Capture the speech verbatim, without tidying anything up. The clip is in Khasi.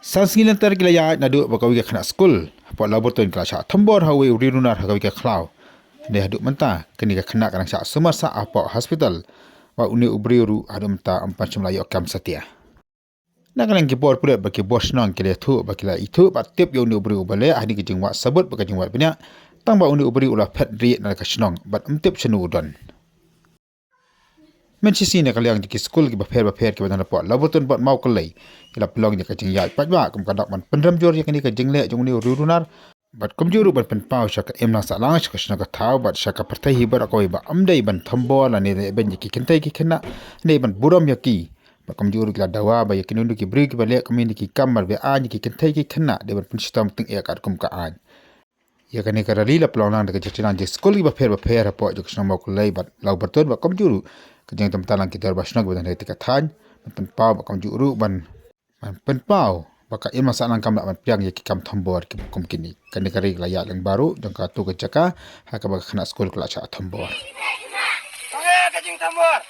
San sngi lynter ki la ïaid naduh ba kawei ka khynnah skul hapoh Lawbyrtun ka la shah thombor ha uwei u riewrunar ha kawei ka khlaw. Hynrei haduh mynta kane ka khynnah ka dang shah sumar sah hapoh hospital, bad une u briew ruh haduh mynta um pan shym la ïoh kam satia. Na ka liang ki bor pulit bad ki bor shnong ki la ïathuh ba ki la ithuh bad tip ïa une u briew uba leh ha kane ka jingwad sabut bad ka jingwad bniah, tang ba une u briew u la phet rieh na ka shnong bad um tip shano u don. Mynshisngi na ka liang jong ki skul kiba pher bapher kiba don hapoh Lawbyrtun bad Mawkyllei, ki la pynlong ïa ka jingïaid paidbah kum ka dak ban pynrem jur ïa kane ka jingleh jong une u riewrunar, bad kumjuh ruh ban pynpaw sha ka imlang sahlang, sha ka shnong ka thaw bad sha ka pyrthei hi baroh kawei ba ym dei ban thombor lane lehbeiñ ïa ki kynthei ki khynnah, ne ban burom ïa ki. Bad kumjuh ruh ki la dawa ba ïa kino kino ki briew kiba leh kumne ki kam marwei aiñ ïa ki kynthei ki khynnah, dei ban pynshitom tyngeh katkum ka aiñ. Ïa kane ka rally la pynlong lang da ka jingtrei lang jong ki skul kiba pher bapher hapoh jong ka shnong Mawkyllei bad Lawbyrtun bad kumjuh ruh ka jingtymmen lang ki dorbar shnong kiba don ha katei ka thaiñ, ban pynpaw bad kumjuh ruh ban, ban pynpaw ba ka imlang sahlang kam lah ban pdiang ïa ki kam thombor kiba kum kine. Kane ka rally ka la ïaid lyngba ruh jong katei ka jaka ha kaba ka khynnah skul ka la shah thombor. Sangeh ka jingthombor.